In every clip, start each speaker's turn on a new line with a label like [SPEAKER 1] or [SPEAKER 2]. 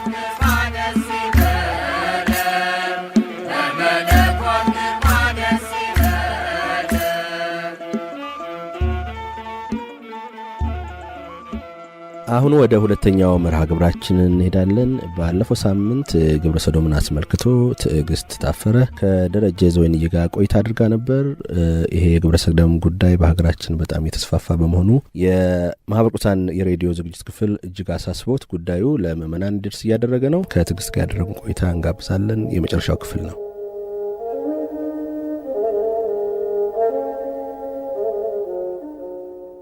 [SPEAKER 1] ግርማ ደስ ይበለን፣ በመለኮት ግርማ ደስ ይበለን።
[SPEAKER 2] አሁን ወደ ሁለተኛው መርሃ ግብራችን እንሄዳለን። ባለፈው ሳምንት ግብረ ሰዶምን አስመልክቶ ትዕግስት ታፈረ ከደረጀ ዘወይንዬ ጋር ቆይታ አድርጋ ነበር። ይሄ የግብረ ሰዶም ጉዳይ በሀገራችን በጣም የተስፋፋ በመሆኑ የማህበረ ቅዱሳን የሬዲዮ ዝግጅት ክፍል እጅግ አሳስቦት ጉዳዩ ለምዕመናን እንዲደርስ እያደረገ ነው። ከትዕግስት ጋር ያደረጉን ቆይታ እንጋብዛለን። የመጨረሻው ክፍል ነው።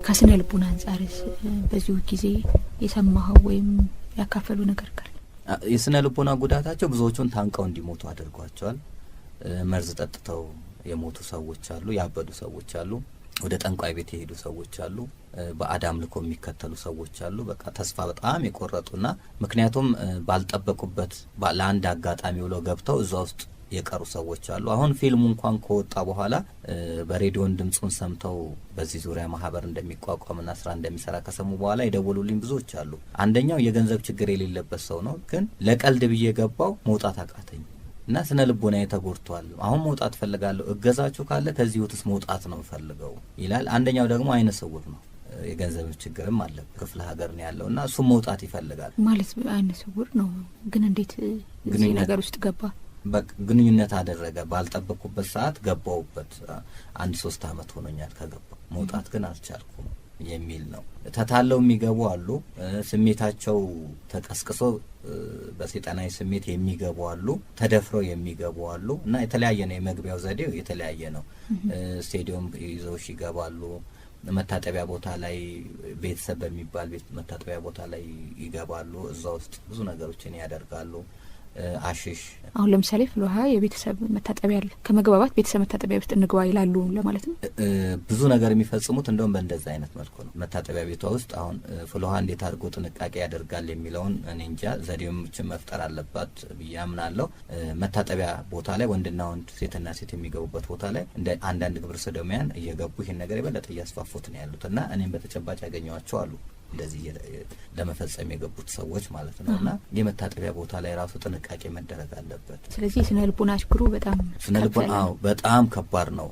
[SPEAKER 3] ከስነ ልቡና አንጻርስ በዚሁ ጊዜ የሰማኸው ወይም ያካፈሉ ነገር ካለ?
[SPEAKER 4] የስነ ልቦና ጉዳታቸው ብዙዎቹን ታንቀው እንዲሞቱ አድርጓቸዋል። መርዝ ጠጥተው የሞቱ ሰዎች አሉ። ያበዱ ሰዎች አሉ። ወደ ጠንቋይ ቤት የሄዱ ሰዎች አሉ። ባዕድ አምልኮ የሚከተሉ ሰዎች አሉ። በቃ ተስፋ በጣም የቆረጡና ምክንያቱም ባልጠበቁበት ለአንድ አጋጣሚ ብለው ገብተው እዛ ውስጥ የቀሩ ሰዎች አሉ። አሁን ፊልሙ እንኳን ከወጣ በኋላ በሬዲዮን ድምጹን ሰምተው በዚህ ዙሪያ ማህበር እንደሚቋቋምና ስራ እንደሚሰራ ከሰሙ በኋላ የደወሉልኝ ብዙዎች አሉ። አንደኛው የገንዘብ ችግር የሌለበት ሰው ነው፣ ግን ለቀልድ ብዬ ገባው መውጣት አቃተኝ እና ስነ ልቦናዬ ተጎድቷል። አሁን መውጣት ፈልጋለሁ፣ እገዛችሁ ካለ ከዚህ ህይወት ውስጥ መውጣት ነው ፈልገው ይላል። አንደኛው ደግሞ አይነ ስውር ነው፣ የገንዘብ ችግርም አለ፣ ክፍለ ሀገር ነው ያለው እና እሱም መውጣት ይፈልጋል።
[SPEAKER 3] ማለት አይነ ስውር ነው ግን እንዴት እዚህ ነገር ውስጥ ገባ?
[SPEAKER 4] በቃ ግንኙነት አደረገ። ባልጠበቅኩበት ሰዓት ገባውበት። 1-3 አመት ሆኖኛል ከገባ፣ መውጣት ግን አልቻልኩም የሚል ነው። ተታለው የሚገቡ አሉ። ስሜታቸው ተቀስቅሶ በሰይጣናዊ ስሜት የሚገቡ አሉ። ተደፍረው የሚገቡ አሉ። እና የተለያየ ነው የመግቢያው ዘዴው የተለያየ ነው። ስቴዲየም ይዘውሽ ይገባሉ። መታጠቢያ ቦታ ላይ ቤተሰብ በሚባል ቤት መታጠቢያ ቦታ ላይ ይገባሉ። እዛ ውስጥ ብዙ ነገሮችን ያደርጋሉ። አሽሽ
[SPEAKER 3] አሁን ለምሳሌ ፍልውሃ የቤተሰብ መታጠቢያ አለ። ከመግባባት ቤተሰብ መታጠቢያ ውስጥ እንግባ ይላሉ ለማለት ነው።
[SPEAKER 4] ብዙ ነገር የሚፈጽሙት እንደውም በእንደዛ አይነት መልኩ ነው። መታጠቢያ ቤቷ ውስጥ አሁን ፍልውሃ እንዴት አድርጎ ጥንቃቄ ያደርጋል የሚለውን እኔ እንጃ፣ ዘዴዎችን መፍጠር አለባት ብዬ አምናለሁ። መታጠቢያ ቦታ ላይ ወንድና ወንድ ሴትና ሴት የሚገቡበት ቦታ ላይ እንደ አንዳንድ ግብረ ሰዶማውያን እየገቡ ይሄን ነገር የበለጠ እያስፋፉት ነው ያሉት እና እኔም በተጨባጭ ያገኘኋቸው አሉ እንደዚህ ለመፈጸም የገቡት ሰዎች ማለት ነው። እና የመታጠቢያ ቦታ ላይ ራሱ ጥንቃቄ መደረግ አለበት።
[SPEAKER 3] ስለዚህ ስነ ልቦና ችግሩ በጣም
[SPEAKER 4] ስነ ልቦና አዎ፣ በጣም ከባድ ነው።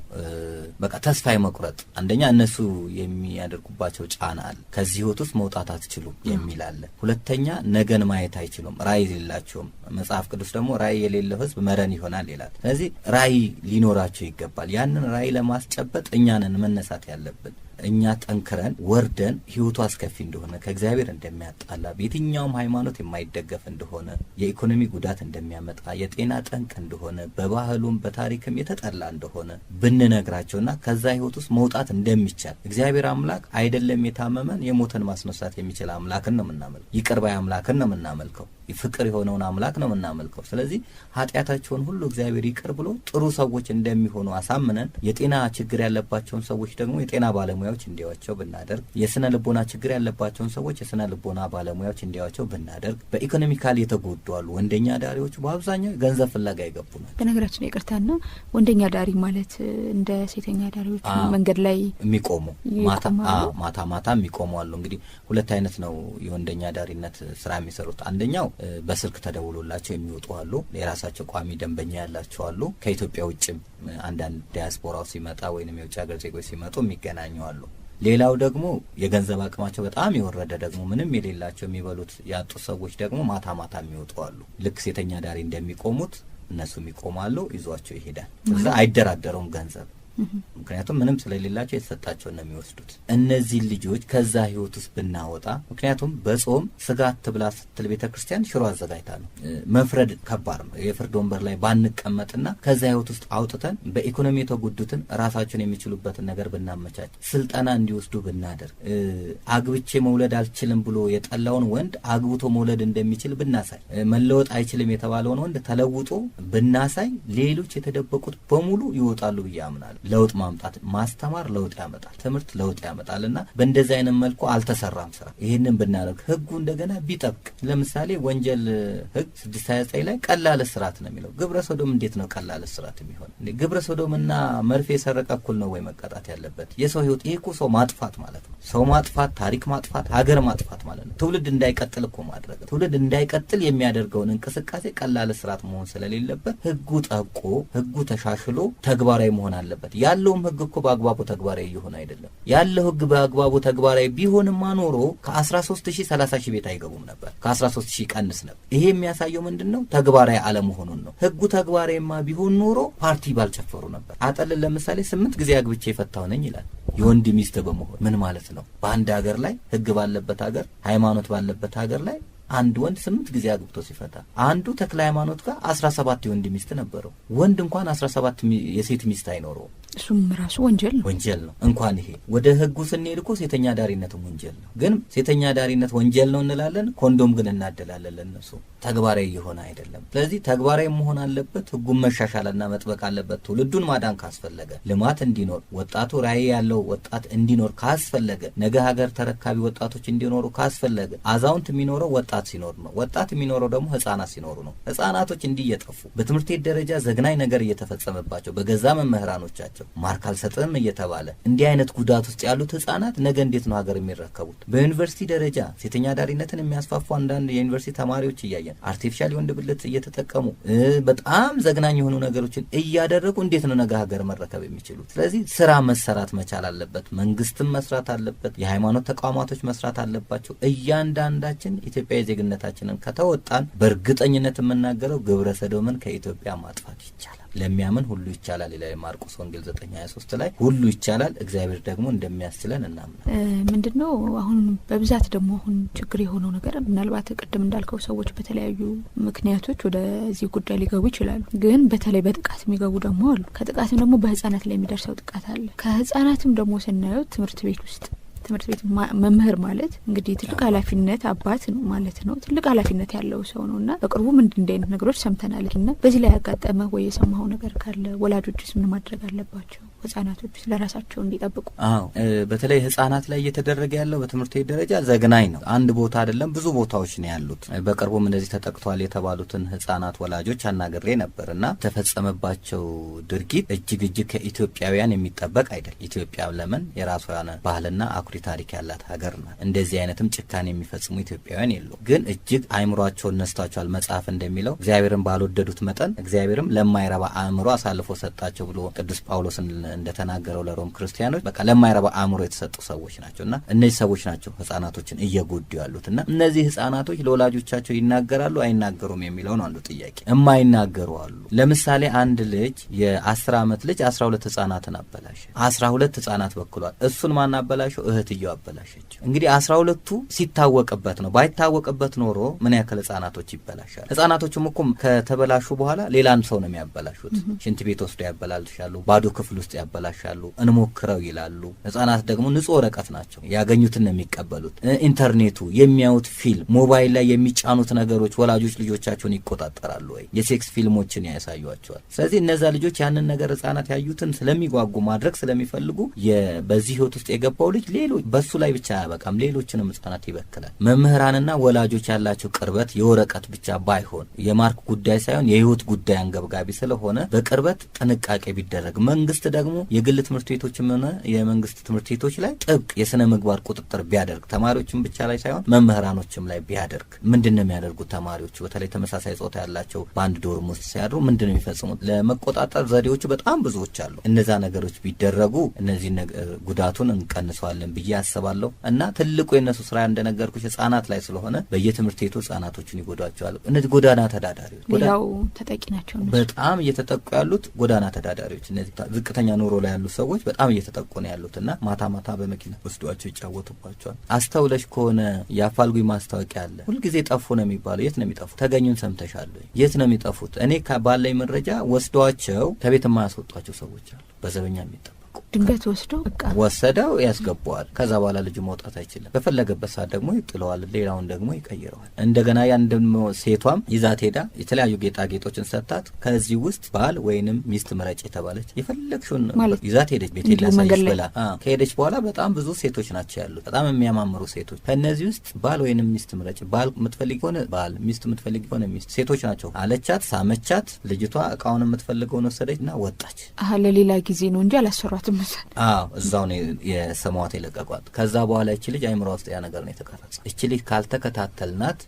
[SPEAKER 4] በቃ ተስፋ የመቁረጥ አንደኛ እነሱ የሚያደርጉባቸው ጫና አለ። ከዚህ ህይወት ውስጥ መውጣት አትችሉም የሚል አለ። ሁለተኛ ነገን ማየት አይችሉም፣ ራዕይ የሌላቸውም። መጽሐፍ ቅዱስ ደግሞ ራዕይ የሌለው ህዝብ መረን ይሆናል ይላል። ስለዚህ ራዕይ ሊኖራቸው ይገባል። ያንን ራዕይ ለማስጨበጥ እኛ ነን መነሳት ያለብን። እኛ ጠንክረን ወርደን ህይወቱ አስከፊ እንደሆነ፣ ከእግዚአብሔር እንደሚያጣላ፣ በየትኛውም ሃይማኖት የማይደገፍ እንደሆነ፣ የኢኮኖሚ ጉዳት እንደሚያመጣ፣ የጤና ጠንቅ እንደሆነ፣ በባህሉም በታሪክም የተጠላ እንደሆነ ብንነግራቸውና ከዛ ህይወት ውስጥ መውጣት እንደሚቻል እግዚአብሔር አምላክ አይደለም የታመመን የሞተን ማስነሳት የሚችል አምላክን ነው የምናመልከው። ይቅር ባይ አምላክን ነው የምናመልከው። ፍቅር የሆነውን አምላክ ነው የምናመልከው። ስለዚህ ኃጢአታቸውን ሁሉ እግዚአብሔር ይቅር ብሎ ጥሩ ሰዎች እንደሚሆኑ አሳምነን የጤና ችግር ያለባቸውን ሰዎች ደግሞ የጤና ባለሙያዎች እንዲያዩዋቸው ብናደርግ፣ የስነ ልቦና ችግር ያለባቸውን ሰዎች የስነ ልቦና ባለሙያዎች እንዲያዩዋቸው ብናደርግ፣ በኢኮኖሚካል የተጎዱ አሉ። ወንደኛ ዳሪዎቹ በአብዛኛው ገንዘብ ፍለጋ የገቡ ናቸው።
[SPEAKER 3] በነገራችን ይቅርታና ወንደኛ ዳሪ ማለት እንደ ሴተኛ ዳሪዎች መንገድ ላይ
[SPEAKER 4] የሚቆሙ
[SPEAKER 3] ይቆማሉ?
[SPEAKER 4] ማታ ማታ የሚቆሙ አሉ። እንግዲህ ሁለት አይነት ነው የወንደኛ ዳሪነት ስራ የሚሰሩት። አንደኛው በስልክ ተደውሎላቸው የሚወጡ አሉ። የራሳቸው ቋሚ ደንበኛ ያላቸው አሉ። ከኢትዮጵያ ውጭም አንዳንድ ዲያስፖራው ሲመጣ ወይንም የውጭ ሀገር ዜጎች ሲመጡ የሚገናኙ አሉ። ሌላው ደግሞ የገንዘብ አቅማቸው በጣም የወረደ ደግሞ ምንም የሌላቸው የሚበሉት ያጡ ሰዎች ደግሞ ማታ ማታ የሚወጡ አሉ። ልክ ሴተኛ ዳሪ እንደሚቆሙት እነሱም ይቆማሉ፣ ይዟቸው ይሄዳል። እዛ አይደራደሩም ገንዘብ፣ ምክንያቱም ምንም ስለሌላቸው የተሰጣቸውን ነው የሚወስዱት። እነዚህ ልጆች ከዛ ህይወት ውስጥ ብናወጣ፣ ምክንያቱም በጾም ስጋ አትብላ ስትል ቤተክርስቲያን ሽሮ አዘጋጅታ ነው። መፍረድ ከባድ ነው። የፍርድ ወንበር ላይ ባንቀመጥና ከዛ ህይወት ውስጥ አውጥተን በኢኮኖሚ የተጎዱትን ራሳቸውን የሚችሉበትን ነገር ብናመቻች፣ ስልጠና እንዲወስዱ ብናደርግ፣ አግብቼ መውለድ አልችልም ብሎ የጠላውን ወንድ አግብቶ መውለድ እንደሚችል ብናሳይ፣ መለወጥ አይችልም የተባለውን ወንድ ተለውጦ ብናሳይ፣ ሌሎች የተደበቁት በሙሉ ይወጣሉ ብዬ አምናለሁ። ለውጥ ማምጣት፣ ማስተማር ለውጥ ያመጣል፣ ትምህርት ለውጥ ያመጣልና በእንደዚህ አይነት መልኩ አልተሰራም ስራ። ይህንን ብናደርግ ህጉ እንደገና ቢጠብቅ፣ ለምሳሌ ወንጀል ህግ 629 ላይ ቀላል እስራት ነው የሚለው። ግብረ ሰዶም እንዴት ነው ቀላል እስራት የሚሆን? ግብረ ሰዶምና መርፌ የሰረቀ እኩል ነው ወይ መቀጣት ያለበት? የሰው ህይወት፣ ይሄ እኮ ሰው ማጥፋት ማለት ነው። ሰው ማጥፋት፣ ታሪክ ማጥፋት፣ ሀገር ማጥፋት ማለት ነው። ትውልድ እንዳይቀጥል እኮ ማድረግ፣ ትውልድ እንዳይቀጥል የሚያደርገውን እንቅስቃሴ ቀላል እስራት መሆን ስለሌለበት ህጉ ጠብቆ ህጉ ተሻሽሎ ተግባራዊ መሆን አለበት። ያለውም ህግ እኮ በአግባቡ ተግባራዊ እየሆነ አይደለም። ያለው ህግ በአግባቡ ተግባራዊ ቢሆንማ ኖሮ ከ13 ሺህ 30 ሺህ ቤት አይገቡም ነበር። ከ13 ሺህ ቀንስ ነበር። ይሄ የሚያሳየው ምንድን ነው? ተግባራዊ አለመሆኑን ነው። ህጉ ተግባራዊማ ቢሆን ኖሮ ፓርቲ ባልጨፈሩ ነበር። አጠልን ለምሳሌ 8 ጊዜ አግብቼ የፈታሁ ነኝ ይላል። የወንድ ሚስት በመሆን ምን ማለት ነው? በአንድ ሀገር ላይ፣ ህግ ባለበት ሀገር፣ ሃይማኖት ባለበት ሀገር ላይ አንድ ወንድ 8 ጊዜ አግብቶ ሲፈታ፣ አንዱ ተክለ ሃይማኖት ጋር 17 የወንድ ሚስት ነበረው። ወንድ እንኳን 17 የሴት ሚስት አይኖረውም።
[SPEAKER 3] እሱም ራሱ ወንጀል ነው።
[SPEAKER 4] ወንጀል ነው። እንኳን ይሄ ወደ ህጉ ስንሄድ እኮ ሴተኛ አዳሪነትም ወንጀል ነው። ግን ሴተኛ አዳሪነት ወንጀል ነው እንላለን፣ ኮንዶም ግን እናደላለን ለእነሱ። ተግባራዊ እየሆነ አይደለም። ስለዚህ ተግባራዊ መሆን አለበት። ህጉን መሻሻልና መጥበቅ አለበት። ትውልዱን ማዳን ካስፈለገ፣ ልማት እንዲኖር፣ ወጣቱ ራዕይ ያለው ወጣት እንዲኖር ካስፈለገ፣ ነገ ሀገር ተረካቢ ወጣቶች እንዲኖሩ ካስፈለገ፣ አዛውንት የሚኖረው ወጣት ሲኖር ነው። ወጣት የሚኖረው ደግሞ ህጻናት ሲኖሩ ነው። ህጻናቶች እንዲህ እየጠፉ፣ በትምህርት ቤት ደረጃ ዘግናኝ ነገር እየተፈጸመባቸው፣ በገዛ መምህራኖቻቸው ማርክ አልሰጥም እየተባለ እንዲህ አይነት ጉዳት ውስጥ ያሉት ህጻናት ነገ እንዴት ነው ሀገር የሚረከቡት? በዩኒቨርሲቲ ደረጃ ሴተኛ አዳሪነትን የሚያስፋፉ አንዳንድ የዩኒቨርሲቲ ተማሪዎች እያየን፣ artificial የወንድ ብልት እየተጠቀሙ፣ በጣም ዘግናኝ የሆኑ ነገሮችን እያደረጉ እንዴት ነው ነገ ሀገር መረከብ የሚችሉት? ስለዚህ ስራ መሰራት መቻል አለበት። መንግስትም መስራት አለበት። የሃይማኖት ተቋማቶች መስራት አለባቸው። እያንዳንዳችን ኢትዮጵያዊ ዜግነታችንን ከተወጣን በእርግጠኝነት የምናገረው ግብረ ሰዶምን ከኢትዮጵያ ማጥፋት ይቻላል። ለሚያምን ሁሉ ይቻላል ይላል የማርቆስ ወንጌል 9:23 ላይ፣ ሁሉ ይቻላል። እግዚአብሔር ደግሞ እንደሚያስችለን እናምናለን።
[SPEAKER 3] ምንድን ነው አሁን በብዛት ደግሞ አሁን ችግር የሆነው ነገር፣ ምናልባት ቅድም እንዳልከው ሰዎች በተለያዩ ምክንያቶች ወደዚህ ጉዳይ ሊገቡ ይችላሉ። ግን በተለይ በጥቃት የሚገቡ ደግሞ አሉ። ከጥቃትም ደግሞ በህጻናት ላይ የሚደርሰው ጥቃት አለ። ከህጻናትም ደግሞ ስናየው ትምህርት ቤት ውስጥ፣ ትምህርት ቤት መምህር ማለት እንግዲህ ትልቅ ኃላፊነት፣ አባት ነው ማለት ነው። ትልቅ ኃላፊነት ያለው ሰው ነው እና በቅርቡ ምንድን እንዲህ አይነት ነገሮች ሰምተናል። እና በዚህ ላይ ያጋጠመ ወይ የሰማኸው ነገር ካለ፣ ወላጆችስ ምን ማድረግ አለባቸው? ህጻናቶች ለራሳቸው እንዲጠብቁ?
[SPEAKER 4] አዎ፣ በተለይ ህጻናት ላይ እየተደረገ ያለው በትምህርት ቤት ደረጃ ዘግናኝ ነው። አንድ ቦታ አይደለም፣ ብዙ ቦታዎች ነው ያሉት። በቅርቡም እንደዚህ ተጠቅቷል የተባሉትን ህጻናት ወላጆች አናግሬ ነበር እና የተፈጸመባቸው ድርጊት እጅግ እጅግ ከኢትዮጵያውያን የሚጠበቅ አይደል። ኢትዮጵያ ለምን የራሷ የሆነ ባህልና አኩሪ ታሪክ ያላት ሀገር ናት። እንደዚህ አይነትም ጭካኔ የሚፈጽሙ ኢትዮጵያውያን የሉም። ግን እጅግ አእምሯቸውን ነስቷቸዋል። መጽሐፍ እንደሚለው እግዚአብሔርን ባልወደዱት መጠን እግዚአብሔርም ለማይረባ አእምሮ አሳልፎ ሰጣቸው ብሎ ቅዱስ ጳውሎስ እንደተናገረው ለሮም ክርስቲያኖች፣ በቃ ለማይረባ አእምሮ የተሰጡ ሰዎች ናቸው እና እነዚህ ሰዎች ናቸው ህጻናቶችን እየጎዱ ያሉት። እና እነዚህ ህጻናቶች ለወላጆቻቸው ይናገራሉ አይናገሩም የሚለው ነው አንዱ ጥያቄ። የማይናገሩ አሉ። ለምሳሌ አንድ ልጅ፣ የ10 ዓመት ልጅ 12 ህጻናትን አበላሸ። 12 ህጻናት በክሏል። እሱን ማን አበላሸው? እህትየው አበላሸችው። እንግዲህ 12ቱ ሲታወቅበት ነው። ባይታወቅበት ኖሮ ምን ያክል ህጻናቶች ይበላሻል? ህጻናቶቹም እኮ ከተበላሹ በኋላ ሌላን ሰው ነው የሚያበላሹት። ሽንት ቤት ወስዶ ያበላሻሉ። ባዶ ክፍል ውስጥ ያበላሻሉ። እንሞክረው ይላሉ። ህጻናት ደግሞ ንጹህ ወረቀት ናቸው። ያገኙትን ነው የሚቀበሉት። ኢንተርኔቱ፣ የሚያዩት ፊልም፣ ሞባይል ላይ የሚጫኑት ነገሮች፣ ወላጆች ልጆቻቸውን ይቆጣጠራሉ ወይ? የ sex ፊልሞችን ያሳዩቸዋል። ስለዚህ እነዛ ልጆች ያንን ነገር፣ ህጻናት ያዩትን ስለሚጓጉ፣ ማድረግ ስለሚፈልጉ፣ በዚህ ህይወት ውስጥ የገባው ልጅ ሌሎች በሱ ላይ ብቻ አያበቃም፣ ሌሎችንም ህጻናት ይበክላል። መምህራንና ወላጆች ያላቸው ቅርበት የወረቀት ብቻ ባይሆን፣ የማርክ ጉዳይ ሳይሆን የህይወት ጉዳይ አንገብጋቢ ስለሆነ በቅርበት ጥንቃቄ ቢደረግ፣ መንግስት ደግሞ የግል ትምህርት ቤቶችም ሆነ የመንግስት ትምህርት ቤቶች ላይ ጥብቅ የስነ ምግባር ቁጥጥር ቢያደርግ፣ ተማሪዎችም ብቻ ላይ ሳይሆን መምህራኖችም ላይ ቢያደርግ፣ ምንድን ነው የሚያደርጉት ተማሪዎቹ፣ በተለይ ተመሳሳይ ጾታ ያላቸው በአንድ dorm ውስጥ ሲያድሩ ምንድን ነው የሚፈጽሙት? ለመቆጣጠር ዘዴዎቹ በጣም ብዙዎች አሉ። እነዛ ነገሮች ቢደረጉ እነዚህ ጉዳቱን እንቀንሰዋለን ብዬ አስባለሁ። እና ትልቁ የእነሱ ስራ እንደነገርኩሽ ህጻናት ላይ ስለሆነ በየትምህርት ቤቱ ህጻናቶችን ይጎዷቸዋል። እነዚህ ጎዳና ተዳዳሪዎች
[SPEAKER 3] ሌላው ተጠቂ ናቸው።
[SPEAKER 4] በጣም እየተጠቁ ያሉት ጎዳና ተዳዳሪዎች፣ እነዚህ ዝቅተኛ ኑሮ ላይ ያሉ ሰዎች በጣም እየተጠቁ ነው ያሉት እና ማታ ማታ በመኪና ወስዷቸው ይጫወቱባቸዋል። አስተውለሽ ከሆነ የአፋልጉኝ ማስታወቂያ አለ። ሁልጊዜ ጠፉ ነው የሚባለው። የት ነው የሚጠፉት? ተገኙን ሰምተሻል? የት ነው የሚጠፉት? እኔ ባለኝ መረጃ ወስዷቸው ከቤት የማያስወጧቸው ሰዎች አሉ፣ በዘበኛ የሚጠበቁ።
[SPEAKER 3] ድንገት ወስደው በቃ
[SPEAKER 4] ወሰደው ያስገባዋል። ከዛ በኋላ ልጁ መውጣት አይችልም። በፈለገበት ሰዓት ደግሞ ይጥለዋል፣ ሌላውን ደግሞ ይቀይረዋል። እንደገና ያን ደግሞ ሴቷም ይዛት ሄዳ የተለያዩ ጌጣጌጦችን ሰጥታት ከዚህ ውስጥ ባል ወይንም ሚስት ምረጭ የተባለች የፈለግሽውን ይዛት ሄደች። ቤቴን ላሳይሽ ብላ ከሄደች በኋላ በጣም ብዙ ሴቶች ናቸው ያሉት፣ በጣም የሚያማምሩ ሴቶች። ከእነዚህ ውስጥ ባል ወይንም ሚስት ምረጭ፣ ባል የምትፈልግ ከሆነ ባል፣ ሚስት የምትፈልግ ከሆነ ሚስት፣ ሴቶች ናቸው አለቻት። ሳመቻት። ልጅቷ እቃውን የምትፈልገውን ወሰደች እና ወጣች።
[SPEAKER 3] ለሌላ ጊዜ ነው እንጂ አላሰሯትም።
[SPEAKER 4] አዎ እዛው ነው የሰማዋት የለቀቋት። ከዛ በኋላ እቺ ልጅ አይምሯ ውስጥ ያ ነገር ነው የተቀረጸ። እቺ ልጅ ካልተከታተልናት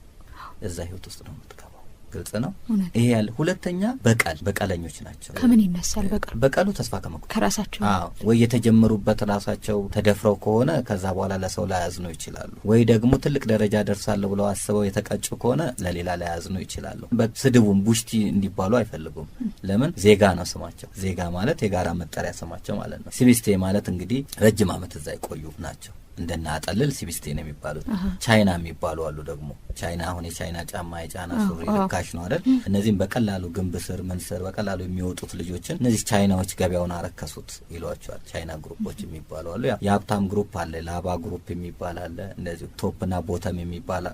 [SPEAKER 4] እዛ ህይወት ውስጥ ነው የምትገባው። ግልጽ ነው ይሄ ያለ። ሁለተኛ በቀል፣ በቀለኞች ናቸው።
[SPEAKER 3] ከምን ይነሳል በቀል?
[SPEAKER 4] በቀሉ ተስፋ ከመቁረጥ
[SPEAKER 3] ከራሳቸው።
[SPEAKER 4] አዎ ወይ የተጀመሩበት ራሳቸው ተደፍረው ከሆነ ከዛ በኋላ ለሰው ላያዝኑ ይችላሉ። ወይ ደግሞ ትልቅ ደረጃ ደርሳለሁ ብለው አስበው የተቀጩ ከሆነ ለሌላ ላያዝኑ ይችላሉ። በስድቡም ቡሽቲ እንዲባሉ አይፈልጉም። ለምን? ዜጋ ነው ስማቸው። ዜጋ ማለት የጋራ መጠሪያ ስማቸው ማለት ነው። ሲቢስቴ ማለት እንግዲህ ረጅም ዓመት እዛ የቆዩ ናቸው። እንደና አጠልል ሲቢስቴ ነው የሚባሉት። ቻይና የሚባሉ አሉ ደግሞ። ቻይና አሁን የቻይና ጫማ የጫና ሱሪ ርካሽ ነው አይደል? እነዚህም በቀላሉ ግንብ ስር ምን ስር በቀላሉ የሚወጡት ልጆችን እነዚህ ቻይናዎች ገበያውን አረከሱት ይሏቸዋል። ቻይና group ኦች የሚባሉ አሉ። የሀብታም group አለ፣ ላባ group የሚባል አለ። እንደዚህ top ና bottom የሚባል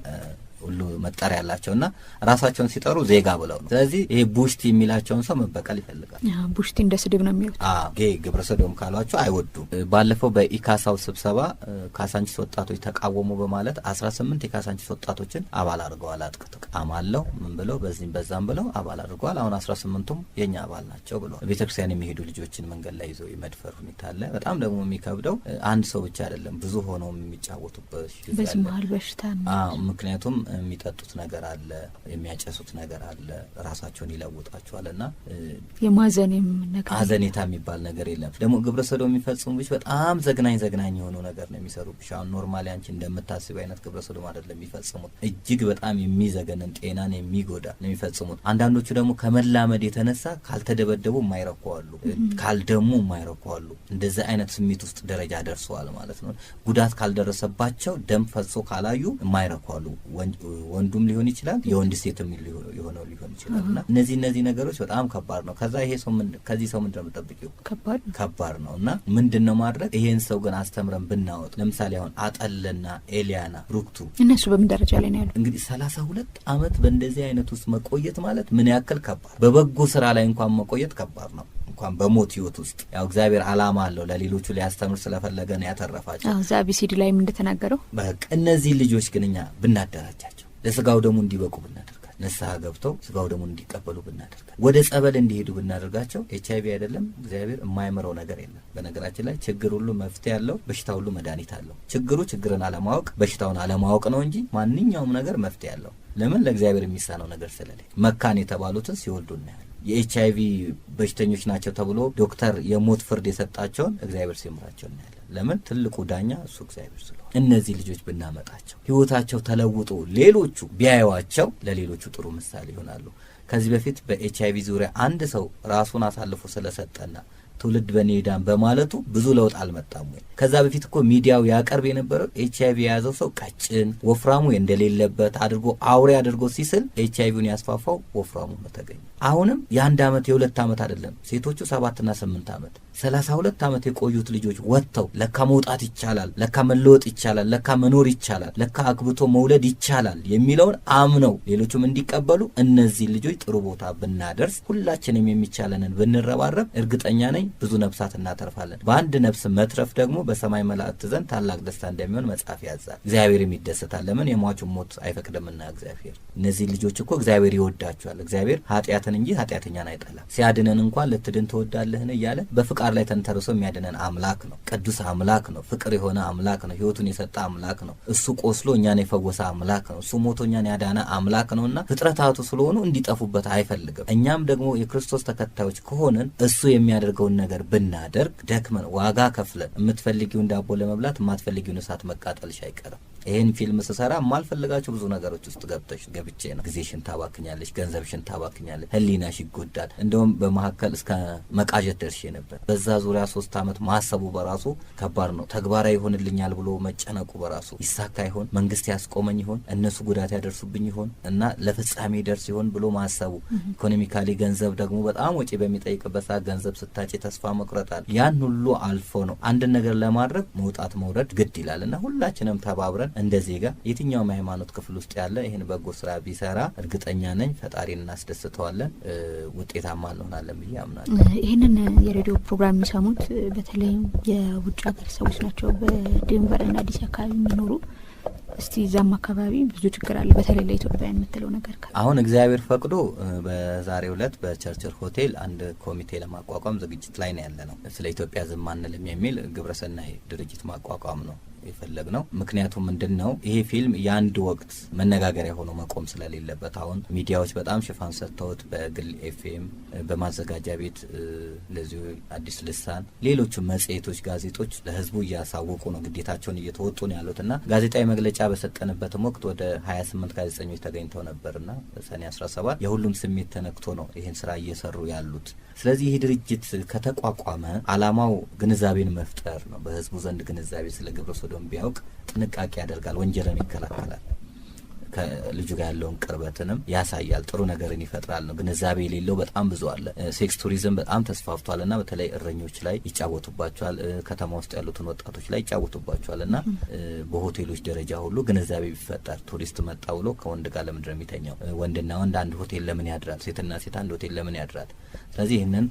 [SPEAKER 4] ሁሉ መጠሪያ ያላቸውና ራሳቸውን ሲጠሩ ዜጋ ብለው ነው። ስለዚህ ይሄ ቡሽቲ የሚላቸውን ሰው መበቀል ይፈልጋል።
[SPEAKER 3] ቡሽቲ እንደ ስድብ ነው የሚያዩት።
[SPEAKER 4] አዎ gay ግብረ ሰዶም ካሏቸው አይወዱም። ባለፈው በኢካሳው ስብሰባ ካሳንቺስ ወጣቶች ተቃወሙ በማለት 18 የካሳንቺስ ወጣቶችን አባል አድርገዋል። አጥቅተው ቃማለው ምን ብለው በዚህም በዛም ብለው አባል አድርገዋል። አሁን 18ቱም የኛ አባል ናቸው ብለዋል። ቤተክርስቲያን የሚሄዱ ልጆችን መንገድ ላይ ይዘው የመድፈር ሁኔታ አለ። በጣም ደግሞ የሚከብደው አንድ ሰው ብቻ አይደለም፣ ብዙ ሆነው የሚጫወቱበት ጊዜ
[SPEAKER 3] በዚህ መሀል በሽታ ነው።
[SPEAKER 4] አዎ ምክንያቱም የሚጠጡት ነገር አለ፣ የሚያጨሱት ነገር አለ፣ ራሳቸውን ይለውጣቸዋልና
[SPEAKER 3] የማዘንም ነገር
[SPEAKER 4] አዘኔታ የሚባል ነገር የለም። ደግሞ ግብረ ሰዶም የሚፈጽሙብሽ በጣም ዘግናኝ ዘግናኝ የሆኑ ነገር ነው የሚሰሩብሽ። አሁን normally አንቺ እንደምታስቢው አይነት ግብረ ሰዶም አይደለም የሚፈጽሙት። እጅግ በጣም የሚዘገንን ጤናን የሚጎዳ ነው የሚፈጽሙት። አንዳንዶቹ ደግሞ ከመላመድ የተነሳ ካልተደበደቡ የማይረኩ አሉ፣ ካልደሙ የማይረኩ አሉ። እንደዚህ አይነት ስሜት ውስጥ ደረጃ ደርሰዋል ማለት ነው። ጉዳት ካልደረሰባቸው ደም ፈሶ ካላዩ የማይረኩ አሉ። ወንዱም ሊሆን ይችላል፣ የወንድ ሴትም የሆነው ሊሆን ይችላል። እና እነዚህ ነገሮች በጣም ከባድ ነው። ከዛ ይሄ ሰው ከዚህ ሰው ምንድነው የምጠብቂው? ከባድ ነው። እና ምንድነው ማድረግ? ይሄን ሰው ግን አስተምረን ብናወጥ፣ ለምሳሌ አሁን አጠለና ኤሊያና ብሩክቱ
[SPEAKER 3] እነሱ በምን ደረጃ ላይ ነው ያሉት?
[SPEAKER 4] እንግዲህ 32 ዓመት በእንደዚህ አይነት ውስጥ መቆየት ማለት ምን ያክል ከባድ፣ በበጎ ስራ ላይ እንኳን መቆየት ከባድ ነው። እንኳን በሞት ህይወት ውስጥ ያው እግዚአብሔር ዓላማ አለው፣ ለሌሎቹ ሊያስተምር ስለፈለገ ነው ያተረፋቸው።
[SPEAKER 3] እዛ ABCD ላይም እንደተናገረው
[SPEAKER 4] በቃ እነዚህ ልጆች ግን እኛ ብናደራጃቸው፣ ለስጋው ደሙ እንዲበቁ ብናደርጋቸው፣ ንስሐ ገብተው ስጋው ደሙን እንዲቀበሉ ብናደርጋቸው፣ ወደ ጸበል እንዲሄዱ ብናደርጋቸው፣ ኤች አይቪ አይደለም እግዚአብሔር የማይምረው ነገር የለም። በነገራችን ላይ ችግር ሁሉ መፍትሄ አለው፣ በሽታ ሁሉ መድኃኒት አለው። ችግሩ ችግርን አለማወቅ፣ በሽታውን አለማወቅ ነው እንጂ ማንኛውም ነገር መፍትሄ አለው። ለምን? ለእግዚአብሔር የሚሳነው ነገር ስለሌለ። መካን የተባሉትን ሲወልዱ እናያለን። የኤች አይቪ በሽተኞች ናቸው ተብሎ ዶክተር የሞት ፍርድ የሰጣቸውን እግዚአብሔር ሲምራቸው እናያለን። ለምን? ትልቁ ዳኛ እሱ እግዚአብሔር ስለሆነ። እነዚህ ልጆች ብናመጣቸው ህይወታቸው ተለውጦ ሌሎቹ ቢያዩዋቸው ለሌሎቹ ጥሩ ምሳሌ ይሆናሉ። ከዚህ በፊት በኤች አይቪ ዙሪያ አንድ ሰው ራሱን አሳልፎ ስለሰጠና ትውልድ በኔ ይዳን በማለቱ ብዙ ለውጥ አልመጣም ወይ? ከዛ በፊት እኮ ሚዲያው ያቀርብ የነበረው ኤች አይቪ የያዘው ሰው ቀጭን ወፍራሙ እንደሌለበት አድርጎ አውሬ አድርጎ ሲስል ኤች አይቪውን ያስፋፋው ወፍራሙ ነው ተገኘ። አሁንም የአንድ ዓመት የሁለት ዓመት አይደለም፣ ሴቶቹ 7 እና 8 ዓመት 32 ዓመት የቆዩት ልጆች ወጥተው ለካ መውጣት ይቻላል፣ ለካ መለወጥ ይቻላል፣ ለካ መኖር ይቻላል፣ ለካ አግብቶ መውለድ ይቻላል የሚለውን አምነው ሌሎቹም እንዲቀበሉ እነዚህ ልጆች ጥሩ ቦታ ብናደርስ፣ ሁላችንም የሚቻለንን ብንረባረብ እርግጠኛ ነኝ ብዙ ነፍሳት እናተርፋለን። በአንድ ነፍስ መትረፍ ደግሞ በሰማይ መላእክት ዘንድ ታላቅ ደስታ እንደሚሆን መጽሐፍ ያዛል። እግዚአብሔርም ይደሰታል። ለምን? የሟቹን ሞት አይፈቅድምና እግዚአብሔር። እነዚህ ልጆች እኮ እግዚአብሔር ይወዳቸዋል። እግዚአብሔር ኃጢአትን እንጂ ኃጢአተኛን አይጠላም። ሲያድነን እንኳን ልትድን ትወዳለህን እያለ በፍቃድ ላይ ተንተርሶ የሚያድነን አምላክ ነው። ቅዱስ አምላክ ነው። ፍቅር የሆነ አምላክ ነው። ሕይወቱን የሰጠ አምላክ ነው። እሱ ቆስሎ እኛን የፈወሰ አምላክ ነው። እሱ ሞቶ እኛን ያዳነ አምላክ ነውና ፍጥረታቱ ስለሆኑ እንዲጠፉበት አይፈልግም። እኛም ደግሞ የክርስቶስ ተከታዮች ከሆንን እሱ የሚያደርገውን ነገር ብናደርግ፣ ደክመን ዋጋ ከፍለን የምትፈልጊውን ዳቦ ለመብላት የማትፈልጊውን እሳት መቃጠልሽ አይቀርም። ይህን ፊልም ስሰራ የማልፈልጋቸው ብዙ ነገሮች ውስጥ ገብቼ ነው። ጊዜሽን ታባክኛለሽ፣ ገንዘብሽን ታባክኛለሽ፣ ሕሊናሽ ይጎዳል። እንደውም በመካከል እስከ መቃዠት ደርሼ ነበር። በዛ ዙሪያ 3 ዓመት ማሰቡ በራሱ ከባድ ነው። ተግባራዊ ይሆንልኛል ብሎ መጨነቁ በራሱ ይሳካ ይሆን፣ መንግስት ያስቆመኝ ይሆን፣ እነሱ ጉዳት ያደርሱብኝ ይሆን እና ለፍጻሜ ደርስ ይሆን ብሎ ማሰቡ፣ economically ገንዘብ ደግሞ በጣም ወጪ በሚጠይቅበት ሰዓት ገንዘብ ስታጪ ተስፋ መቁረጣል። ያን ሁሉ አልፎ ነው አንድን ነገር ለማድረግ መውጣት መውረድ ግድ ይላል እና ሁላችንም ተባብረን እንደ ዜጋ የትኛውም ሃይማኖት ክፍል ውስጥ ያለ ይህን በጎ ስራ ቢሰራ እርግጠኛ ነኝ ፈጣሪን እናስደስተዋለን፣ ውጤታማ እንሆናለን ብዬ አምናለሁ።
[SPEAKER 3] ይህንን የሬዲዮ ፕሮግራም የሚሰሙት በተለይም የውጭ ሀገር ሰዎች ናቸው፣ በዴንቨርና አዲስ አካባቢ የሚኖሩ። እስቲ እዛም አካባቢ ብዙ ችግር አለ፣ በተለይ ለኢትዮጵያ የምትለው ነገር ካለ?
[SPEAKER 4] አሁን እግዚአብሔር ፈቅዶ በዛሬው ዕለት በቸርችል ሆቴል አንድ ኮሚቴ ለማቋቋም ዝግጅት ላይ ነው ያለ ነው። ስለ ኢትዮጵያ ዝም አንልም የሚል ግብረሰናይ ድርጅት ማቋቋም ነው የፈለግ ነው። ምክንያቱም ምንድን ነው ይሄ ፊልም የአንድ ወቅት መነጋገሪያ ሆኖ መቆም ስለሌለበት አሁን ሚዲያዎች በጣም ሽፋን ሰጥተውት በግል ኤፍኤም፣ በማዘጋጃ ቤት እንደዚሁ አዲስ ልሳን፣ ሌሎቹ መጽሔቶች፣ ጋዜጦች ለህዝቡ እያሳወቁ ነው፣ ግዴታቸውን እየተወጡ ነው ያሉትና ጋዜጣዊ መግለጫ በሰጠንበትም ወቅት ወደ 28 ጋዜጠኞች ተገኝተው ነበርና ሰኔ 17 የሁሉም ስሜት ተነክቶ ነው ይህን ስራ እየሰሩ ያሉት። ስለዚህ ይህ ድርጅት ከተቋቋመ አላማው ግንዛቤን መፍጠር ነው። በህዝቡ ዘንድ ግንዛቤ ስለ ግብረ ሰዶም ቢያውቅ ጥንቃቄ ያደርጋል፣ ወንጀልን ይከላከላል፣ ከልጁ ጋር ያለውን ቅርበትንም ያሳያል፣ ጥሩ ነገርን ይፈጥራል ነው። ግንዛቤ የሌለው በጣም ብዙ አለ። sex tourism በጣም ተስፋፍቷል እና በተለይ እረኞች ላይ ይጫወቱባቸዋል፣ ከተማ ውስጥ ያሉትን ወጣቶች ላይ ይጫወቱባቸዋል እና በሆቴሎች ደረጃ ሁሉ ግንዛቤ ቢፈጠር ቱሪስት መጣ ብሎ ከወንድ ጋር ለምንድን ነው የሚተኛው? ወንድና ወንድ አንድ ሆቴል ለምን ያድራል? ሴትና ሴት አንድ ሆቴል ለምን ያድራል? ስለዚህ ይህንን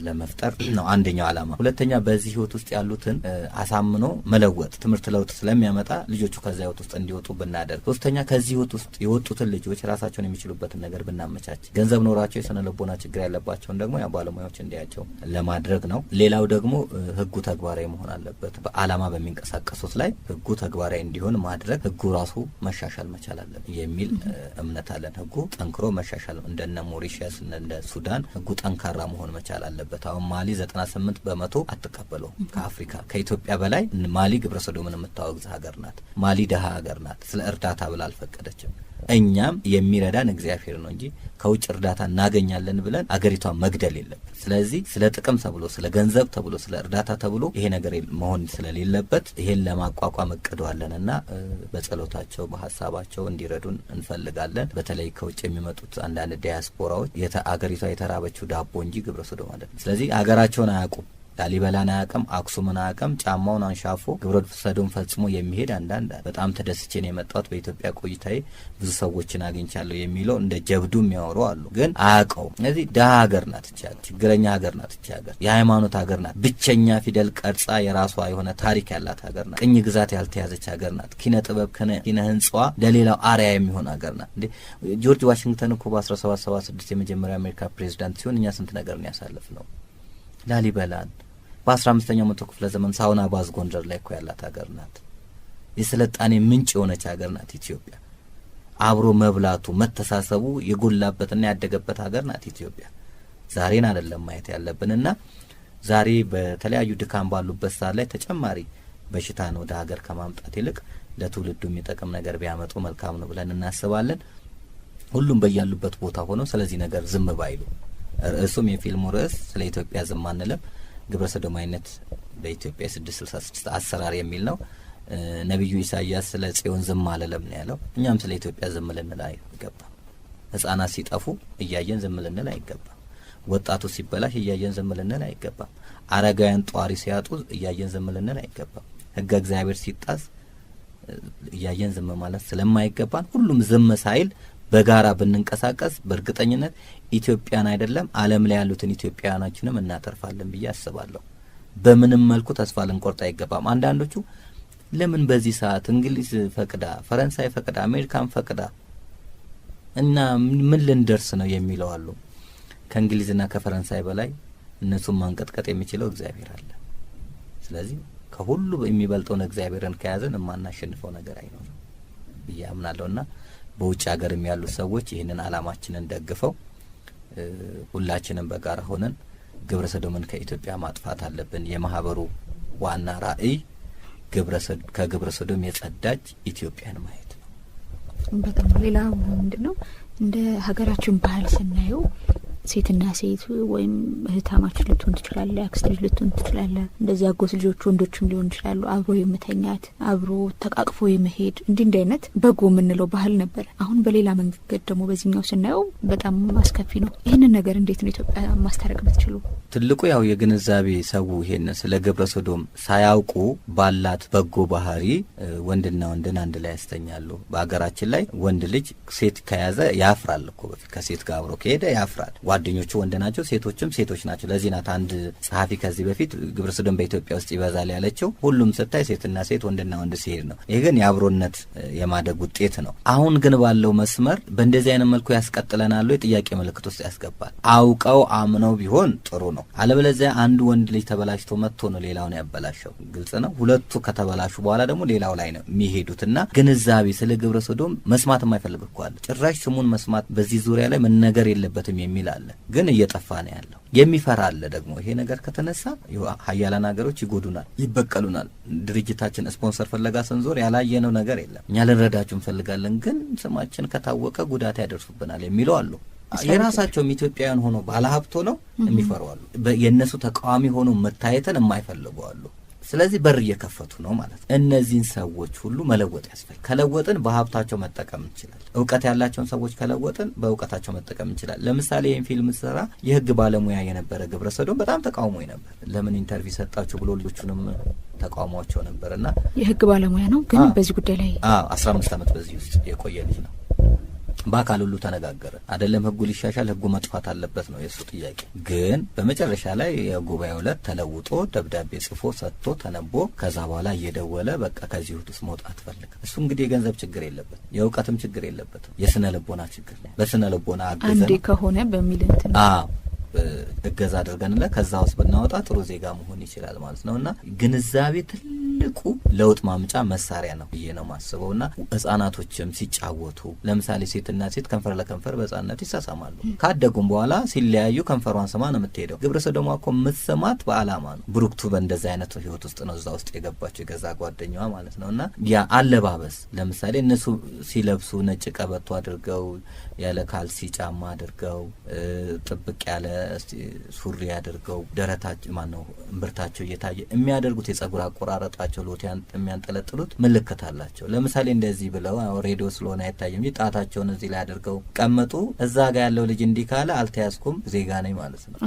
[SPEAKER 4] ለመፍጠር ነው አንደኛው አላማ። ሁለተኛ በዚህ ህይወት ውስጥ ያሉትን አሳምኖ መለወጥ፣ ትምህርት ለውጥ ስለሚያመጣ ልጆቹ ከዛ ህይወት ውስጥ እንዲወጡ ብናደርግ። ሶስተኛ ከዚህ ህይወት ውስጥ የወጡትን ልጆች ራሳቸውን የሚችሉበትን ነገር ብናመቻች፣ ገንዘብ ኖራቸው የስነ ልቦና ችግር ያለባቸውን ደግሞ ያ ባለሙያዎች እንዲያቸው ለማድረግ ነው። ሌላው ደግሞ ህጉ ተግባራዊ መሆን አለበት። በአላማ በሚንቀሳቀሱት ላይ ህጉ ተግባራዊ እንዲሆን ማድረግ፣ ህጉ ራሱ መሻሻል መቻል አለበት የሚል እምነት አለን። ህጉ ጠንክሮ መሻሻል እንደነ ሞሪሸስ እንደ ሱዳን ህጉ ጠንካራ መሆን መቻል አለበት። አሁን ማሊ 98% አትቀበለውም ከአፍሪካ ከኢትዮጵያ በላይ ማሊ ግብረ ሰዶምን የምታወግዝ ሀገር ናት። ማሊ ደሃ ሀገር ናት። ስለ እርዳታ ብላ አልፈቀደችም። እኛም የሚረዳን እግዚአብሔር ነው እንጂ ከውጭ እርዳታ እናገኛለን ብለን አገሪቷን መግደል የለብን። ስለዚህ ስለ ጥቅም ተብሎ ስለ ገንዘብ ተብሎ ስለ እርዳታ ተብሎ ይሄ ነገር መሆን ስለሌለበት ይሄን ለማቋቋም እቅዷለንና በጸሎታቸው በሀሳባቸው እንዲረዱን እንፈልጋለን። በተለይ ከውጭ የሚመጡት አንዳንድ ዲያስፖራዎች አገሪቷ የተራበችው ዳቦ እንጂ ግብረ ሰዶም አይደለም። ስለዚህ አገራቸውን አያውቁም። ላሊበላን አያውቅም፣ አክሱምን አያውቅም። ጫማውን አንሻፎ ግብረ ሰዶም ፈጽሞ የሚሄድ አንዳንድ በጣም ተደስቼ ነው የመጣሁት በኢትዮጵያ ቆይታዬ ብዙ ሰዎችን አግኝቻለሁ የሚለው እንደ ጀብዱ የሚያወሩ አሉ፣ ግን አያውቀውም። ስለዚህ ድሀ ሀገር ናት ይህች ሀገር፣ ችግረኛ ሀገር ናት ይህች ሀገር፣ የሃይማኖት ሀገር ናት። ብቸኛ ፊደል ቀርጻ የራሷ የሆነ ታሪክ ያላት ሀገር ናት። ቅኝ ግዛት ያልተያዘች ሀገር ናት። ኪነ ጥበብ ኪነ ህንጻዋ ለሌላው አርአያ የሚሆን ሀገር ናት። እንዴ ጆርጅ ዋሽንግተን እኮ በ1776 የመጀመሪያ አሜሪካ ፕሬዚዳንት ሲሆን እኛ ስንት ነገር ነው ያሳለፍነው። ላሊበላን በ15ኛው መቶ ክፍለ ዘመን sauna bath ጎንደር ላይ እኮ ያላት ሀገር ናት። የስልጣኔ ምንጭ የሆነች ሀገር ናት ኢትዮጵያ። አብሮ መብላቱ መተሳሰቡ የጎላበትና ያደገበት ሀገር ናት ኢትዮጵያ። ዛሬን አይደለም ማየት ያለብንና ዛሬ በተለያዩ ድካም ባሉበት ሰዓት ላይ ተጨማሪ በሽታን ወደ ሀገር ከማምጣት ይልቅ ለትውልዱ የሚጠቅም ነገር ቢያመጡ መልካም ነው ብለን እናስባለን። ሁሉም በያሉበት ቦታ ሆነው ስለዚህ ነገር ዝም ባይሉ። ርዕሱም የፊልሙ ርዕስ ስለ ኢትዮጵያ ዝም አንልም ግብረ ሰዶማዊነት በኢትዮጵያ 666 አሰራር የሚል ነው። ነብዩ ኢሳያስ ስለ ጽዮን ዝም አልልም ነው ያለው። እኛም ስለ ኢትዮጵያ ዝም ልንል አይገባም። ህጻናት ሲጠፉ እያየን ዝም ልንል አይገባም። ወጣቱ ሲበላሽ እያየን ዝም ልንል አይገባም። አረጋውያን ጧሪ ሲያጡ እያየን ዝም ልንል አይገባም። ህገ እግዚአብሔር ሲጣስ እያየን ዝም ማለት ስለማይገባን ሁሉም ዝም ሳይል በጋራ ብንንቀሳቀስ በእርግጠኝነት ኢትዮጵያን አይደለም ዓለም ላይ ያሉትን ኢትዮጵያውያኖችንም እናተርፋለን ብዬ አስባለሁ። በምንም መልኩ ተስፋ ልንቆርጥ አይገባም። አንዳንዶቹ ለምን በዚህ ሰዓት እንግሊዝ ፈቅዳ፣ ፈረንሳይ ፈቅዳ፣ አሜሪካን ፈቅዳ እና ምን ልንደርስ ነው የሚለው አሉ። ከእንግሊዝና ከፈረንሳይ በላይ እነሱን ማንቀጥቀጥ የሚችለው እግዚአብሔር አለ። ስለዚህ ከሁሉ የሚበልጠውን እግዚአብሔርን ከያዘን የማናሸንፈው ነገር አይኖርም ብዬ አምናለሁና በውጭ ሀገርም ያሉ ሰዎች ይህንን አላማችንን ደግፈው ሁላችንም በጋራ ሆነን ግብረ ሰዶምን ከኢትዮጵያ ማጥፋት አለብን። የማህበሩ ዋና ራዕይ ከግብረ ሰዶም የጸዳች ኢትዮጵያን ማየት ነው።
[SPEAKER 3] በጣም ሌላው ምንድነው እንደ ሀገራችን ባህል ስናየው ሴትና ሴት ወይም እህታማች ልትሆን ትችላለህ፣ አክስት ልጅ ልትሆን ትችላለህ፣ እንደዚህ አጎት ልጆች ወንዶችም ሊሆን ይችላሉ። አብሮ የመተኛት አብሮ ተቃቅፎ የመሄድ እንዲህ እንዲህ አይነት በጎ የምንለው ባህል ነበር። አሁን በሌላ መንገድ ደግሞ በዚህኛው ስናየው በጣም አስከፊ ነው። ይህንን ነገር እንዴት ነው ኢትዮጵያ ማስታረቅ የምትችሉ?
[SPEAKER 4] ትልቁ ያው የግንዛቤ ሰው ይሄን ስለ ግብረ ሰዶም ሳያውቁ ባላት በጎ ባህሪ ወንድና ወንድን አንድ ላይ ያስተኛሉ። በሀገራችን ላይ ወንድ ልጅ ሴት ከያዘ ያፍራል እኮ በፊት ከሴት ጋር አብሮ ከሄደ ያፍራል። ጓደኞቹ ወንድ ናቸው፣ ሴቶችም ሴቶች ናቸው። ለዚህ ናት አንድ ጸሐፊ ከዚህ በፊት ግብረ ሰዶም በኢትዮጵያ ውስጥ ይበዛል ያለችው። ሁሉም ስታይ ሴትና ሴት ወንድና ወንድ ሲሄድ ነው። ይሄ ግን የአብሮነት የማደግ ውጤት ነው። አሁን ግን ባለው መስመር በእንደዚህ አይነት መልኩ ያስቀጥለናል ወይ ጥያቄ ምልክት ውስጥ ያስገባል። አውቀው አምነው ቢሆን ጥሩ ነው። አለበለዚያ አንዱ ወንድ ልጅ ተበላሽቶ መጥቶ ነው ሌላውን ያበላሸው። ግልጽ ነው። ሁለቱ ከተበላሹ በኋላ ደግሞ ሌላው ላይ ነው የሚሄዱትና ግንዛቤ ስለ ግብረ ሰዶም መስማት የማይፈልግ እኮ አለ። ጭራሽ ስሙን መስማት በዚህ ዙሪያ ላይ መነገር የለበትም የሚል አለ። ግን እየጠፋ ነው ያለው። የሚፈራ አለ ደግሞ ይሄ ነገር ከተነሳ ሀያላን ሀገሮች ይጎዱናል፣ ይበቀሉናል። ድርጅታችን ስፖንሰር ፍለጋ ስንዞር ያላየነው ነገር የለም። እኛ ልንረዳችሁ እንፈልጋለን፣ ግን ስማችን ከታወቀ ጉዳት ያደርሱብናል የሚለው አሉ። የራሳቸውም ኢትዮጵያውያን ሆኖ ባለሀብት ሆነው የሚፈሩ አሉ። የእነሱ ተቃዋሚ ሆኖ መታየትን የማይፈልጉ አሉ። ስለዚህ በር እየከፈቱ ነው ማለት ነው። እነዚህን ሰዎች ሁሉ መለወጥ ያስፈልጋል። ከለወጥን በሀብታቸው መጠቀም እንችላለን። እውቀት ያላቸውን ሰዎች ከለወጥን በእውቀታቸው መጠቀም እንችላለን። ለምሳሌ ይህን ፊልም ስራ የህግ ባለሙያ የነበረ ግብረ ሰዶም በጣም ተቃውሞ ነበር። ለምን interview ሰጣችሁ ብሎ ልጆቹንም ተቃውሟቸው ነበርና
[SPEAKER 3] የህግ ባለሙያ ነው ግን በዚህ ጉዳይ ላይ
[SPEAKER 4] 15 ዓመት በዚህ ውስጥ የቆየ ልጅ ነው። በአካል ሁሉ ተነጋገረ። አይደለም ህጉ ሊሻሻል ህጉ መጥፋት አለበት ነው የሱ ጥያቄ። ግን በመጨረሻ ላይ የጉባኤው ዕለት ተለውጦ ደብዳቤ ጽፎ ሰጥቶ ተነቦ ከዛ በኋላ እየደወለ በቃ ከዚህ ውስጥ መውጣት ፈልግ። እሱ እንግዲህ የገንዘብ ችግር የለበትም፣ የእውቀትም ችግር የለበትም፣ የስነ ልቦና ችግር ነው። በስነ ልቦና አግዘን
[SPEAKER 3] አንዴ ከሆነ በሚል እንትን
[SPEAKER 4] እገዛ አድርገንለት ከዛ ውስጥ ብናወጣ ጥሩ ዜጋ መሆን ይችላል ማለት ነውና ግንዛቤ ትልቁ ለውጥ ማምጫ መሳሪያ ነው ብዬ ነው ማስበውና ህጻናቶችም ሲጫወቱ ለምሳሌ ሴትና ሴት ከንፈር ለከንፈር በህጻንነት ይሳሳማሉ። ካደጉም በኋላ ሲለያዩ ከንፈሯን ስማ ነው የምትሄደው። ግብረ ሰዶሟ እኮ የምትስማት በአላማ ነው። ብሩክቱ በእንደዛ አይነት ህይወት ውስጥ ነው እዛ ውስጥ የገባቸው የገዛ ጓደኛዋ ማለት ነውና ያ አለባበስ ለምሳሌ እነሱ ሲለብሱ ነጭ ቀበቶ አድርገው ያለ ካልሲ ጫማ አድርገው ጥብቅ ያለ ሱሪ አድርገው ደረታቸው ማነው እምብርታቸው እየታየ የሚያደርጉት የጸጉር አቆራረጣቸው ሎት የሚያንጠለጥሉት ምልክት አላቸው። ለምሳሌ እንደዚህ ብለው ሬዲዮ ስለሆነ አይታይም እንጂ ጣታቸውን እዚህ ላይ አድርገው ቀመጡ። እዛ ጋር ያለው ልጅ እንዲህ ካለ አልተያዝኩም ዜጋ ነኝ ማለት ነው።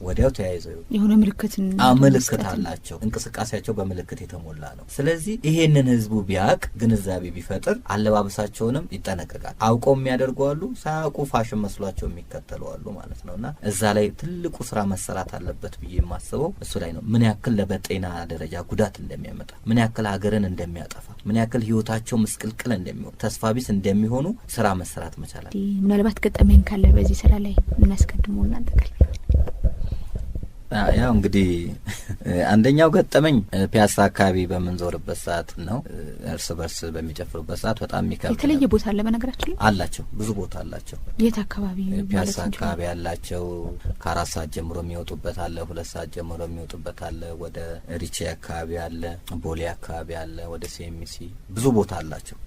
[SPEAKER 4] ወዲያው ተያይዘው
[SPEAKER 3] የሆነ ምልክት
[SPEAKER 4] ምልክት አላቸው። እንቅስቃሴያቸው በምልክት የተሞላ ነው። ስለዚህ ይሄንን ህዝቡ ቢያቅ ግንዛቤ ቢፈጥር አለባበሳቸውንም ይጠነቀቃል። አውቀው የሚያደርጉ አሉ፣ ሳያውቁ ፋሽን መስሏቸው የሚከተሉ አሉ ማለት ነውና እዛ ላይ ትልቁ ስራ መሰራት አለበት ብዬ የማስበው እሱ ላይ ነው። ምን ያክል ለበጤና ደረጃ ጉዳት እንደሚያመጣ፣ ምን ያክል ሀገርን እንደሚያጠፋ፣ ምን ያክል ህይወታቸው ምስቅልቅል እንደሚሆን፣ ተስፋ ቢስ እንደሚሆኑ ስራ መሰራት መቻል አለ።
[SPEAKER 3] ምናልባት ገጠመኝ ካለ በዚህ ስራ ላይ እናስቀድመውና እንጠቅል።
[SPEAKER 4] ያው እንግዲህ አንደኛው ገጠመኝ ፒያሳ አካባቢ በምንዞርበት ሰዓት ነው። እርስ በርስ በሚጨፍሩበት ሰዓት በጣም የሚከብድ
[SPEAKER 3] የተለየ ቦታ አለ። በነገራችን ላይ
[SPEAKER 4] አላቸው፣ ብዙ ቦታ አላቸው።
[SPEAKER 3] የት አካባቢ?
[SPEAKER 4] ፒያሳ አካባቢ አላቸው። ከ4 ሰዓት ጀምሮ የሚወጡበት አለ፣ 2 ሰዓት ጀምሮ የሚወጡበት አለ። ወደ ሪቼ አካባቢ አለ፣ ቦሌ አካባቢ አለ፣ ወደ ሲኤምሲ ብዙ ቦታ አላቸው።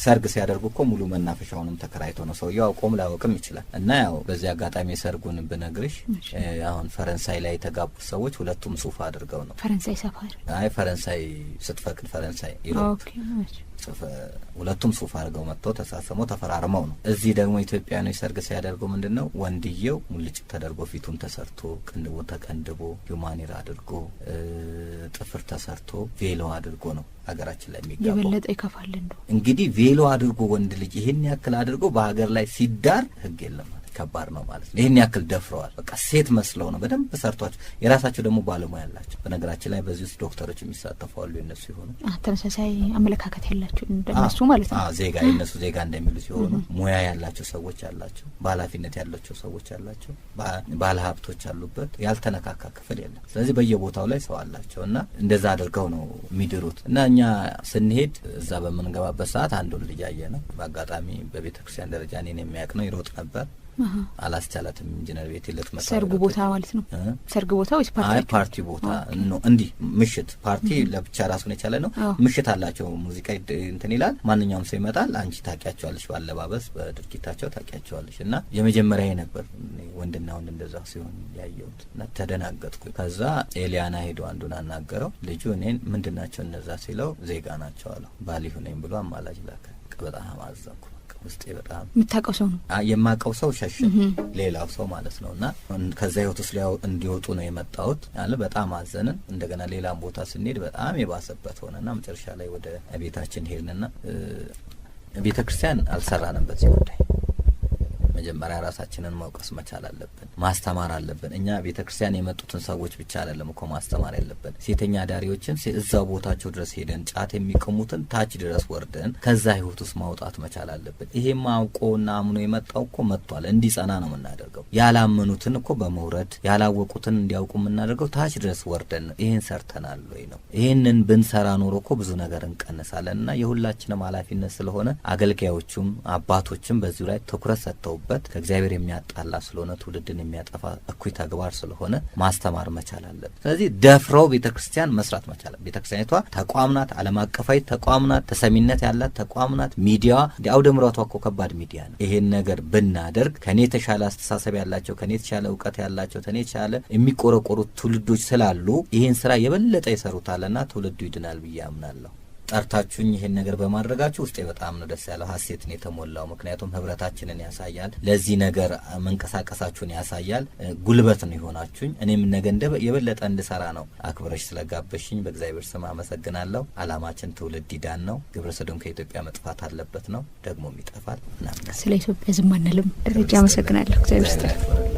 [SPEAKER 4] ሰርግ ሲያደርጉ እኮ ሙሉ መናፈሻውንም ተከራይቶ ነው ሰውየው አውቆም ላያውቅም ይችላል። እና ያው በዚህ አጋጣሚ ሰርጉን ብነግርሽ አሁን ፈረንሳይ ላይ የተጋቡ ሰዎች ሁለቱም ሱፍ አድርገው ነው።
[SPEAKER 3] ፈረንሳይ ሰፈር? አይ
[SPEAKER 4] ፈረንሳይ ስትፈቅድ ፈረንሳይ Europe ሁለቱም ሱፍ አድርገው መጥተው ተሳስመው ተፈራርመው ነው። እዚህ ደግሞ ኢትዮጵያኖች ሰርግ ሲያደርጉ ምንድነው ወንድየው ሙልጭ ተደርጎ ፊቱን ተሰርቶ ቅንድቡ ተቀንድቦ human hair አድርጎ ጥፍር ተሰርቶ ቬሎ አድርጎ ነው ሀገራችን ላይ የሚጋባው።
[SPEAKER 3] የበለጠ ይከፋል እንደው
[SPEAKER 4] እንግዲህ ቬሎ አድርጎ ወንድ ልጅ ይሄን ያክል አድርጎ በሀገር ላይ ሲዳር ህግ የለም ማለት ከባድ ነው ማለት ነው። ይሄን ያክል ደፍረዋል። በቃ ሴት መስለው ነው በደንብ ሰርቷቸው። የራሳቸው ደግሞ ባለሙያ አላቸው። በነገራችን ላይ በዚህ ውስጥ ዶክተሮች የሚሳተፉ አሉ። የነሱ የሆኑ
[SPEAKER 3] ተመሳሳይ አመለካከት ያላቸው እንደነሱ ማለት ነው።
[SPEAKER 4] ዜጋ የነሱ ዜጋ እንደሚሉ ሲሆኑ ሙያ ያላቸው ሰዎች አላቸው፣ በኃላፊነት ያላቸው ሰዎች አላቸው፣ ባለሀብቶች አሉበት። ያልተነካካ ክፍል የለም። ስለዚህ በየቦታው ላይ ሰው አላቸው እና እንደዛ አድርገው ነው የሚድሩት። እና እኛ ስንሄድ እዛ በምንገባበት ሰዓት አንዱን ልጅ አየነው። በአጋጣሚ በቤተክርስቲያን ደረጃ እኔን የሚያውቅ ነው፣ ይሮጥ ነበር። አላስቻላትም። ኢንጂነር ቤት ልትመታ
[SPEAKER 3] ሰርጉ ቦታ ማለት ነው። ሰርግ ቦታ ወይስ ፓርቲ?
[SPEAKER 4] አይ ፓርቲ ቦታ ነው። እንዲህ ምሽት ፓርቲ ለብቻ ራሱን የቻለ ነው። ምሽት አላቸው። ሙዚቃ እንትን ይላል። ማንኛውም ሰው ይመጣል። አንቺ ታውቂያቸዋለሽ፣ በአለባበስ በድርጊታቸው ታውቂያቸዋለሽ። እና የመጀመሪያ ነበር ወንድና ወንድ እንደዛ ሲሆን ያየሁት እና ተደናገጥኩ። ከዛ ኤሊያና ሄዶ አንዱን አናገረው። ልጁ እኔን ምንድን ናቸው እነዛ ሲለው ዜጋ ናቸው አለው። ባል ይሁነኝ ብሎ አማላጅ ላከ። በጣም አዘንኩ። ውስጤ በጣም
[SPEAKER 3] የምታውቀው ሰው ነው?
[SPEAKER 4] የማውቀው ሰው ሸሸ፣ ሌላው ሰው ማለት ነው። እና ከዛ ህይወት ውስጥ እንዲወጡ ነው የመጣሁት አለ። በጣም አዘንን። እንደገና ሌላም ቦታ ስንሄድ በጣም የባሰበት ሆነና መጨረሻ ላይ ወደ ቤታችን ሄድንና ቤተ ክርስቲያን አልሰራንም በዚህ ጉዳይ። መጀመሪያ ራሳችንን መውቀስ መቻል አለብን። ማስተማር አለብን። እኛ ቤተ ክርስቲያን የመጡትን ሰዎች ብቻ አይደለም እኮ ማስተማር ያለብን። ሴተኛ አዳሪዎችን እዛው ቦታቸው ድረስ ሄደን፣ ጫት የሚቅሙትን ታች ድረስ ወርደን ከዛ ህይወት ውስጥ ማውጣት መቻል አለብን። ይሄም አውቆና አምኖ የመጣው እኮ መጥቷል። እንዲጸና ነው የምናደርገው። ያላመኑትን እኮ በመውረድ ያላወቁትን እንዲያውቁ የምናደርገው ታች ድረስ ወርደን ነው። ይህን ሰርተናል ወይ ነው። ይህንን ብንሰራ ኖሮ እኮ ብዙ ነገር እንቀንሳለን። እና የሁላችንም ኃላፊነት ስለሆነ አገልጋዮቹም አባቶችም በዚሁ ላይ ትኩረት ሰጥተውበት ከእግዚአብሔር የሚያጣላ ስለሆነ፣ ትውልድን የሚያጠፋ እኩይ ተግባር ስለሆነ ማስተማር መቻል አለብን። ስለዚህ ደፍረው ቤተ ክርስቲያን መስራት መቻል። ቤተ ክርስቲያኒቷ ተቋም ናት፣ ዓለም አቀፋዊ ተቋም ናት፣ ተሰሚነት ያላት ተቋም ናት። ሚዲያዋ አውደ ምሕረቷ እኮ ከባድ ሚዲያ ነው። ይሄን ነገር ብናደርግ ከኔ የተሻለ አስተሳሰብ ያላቸው፣ ከኔ የተሻለ እውቀት ያላቸው፣ ከኔ የተሻለ የሚቆረቆሩት ትውልዶች ስላሉ ይህን ስራ የበለጠ ይሰሩታልና ትውልዱ ይድናል ብዬ አምናለሁ። ጠርታችሁኝ ይሄን ነገር በማድረጋችሁ ውስጤ በጣም ነው ደስ ያለው፣ ሀሴትን የተሞላው። ምክንያቱም ህብረታችንን ያሳያል፣ ለዚህ ነገር መንቀሳቀሳችሁን ያሳያል። ጉልበት ነው የሆናችሁኝ። እኔም ነገ እንደ የበለጠ እንድሰራ ነው አክብረሽ ስለጋበሽኝ በእግዚአብሔር ስም አመሰግናለሁ። አላማችን ትውልድ ይዳን ነው። ግብረ ሰዶም ከኢትዮጵያ መጥፋት አለበት ነው፣ ደግሞም ይጠፋል።
[SPEAKER 3] ስለ ኢትዮጵያ ዝም አንልም። ደረጃ አመሰግናለሁ። እግዚአብሔር ይስጥልኝ።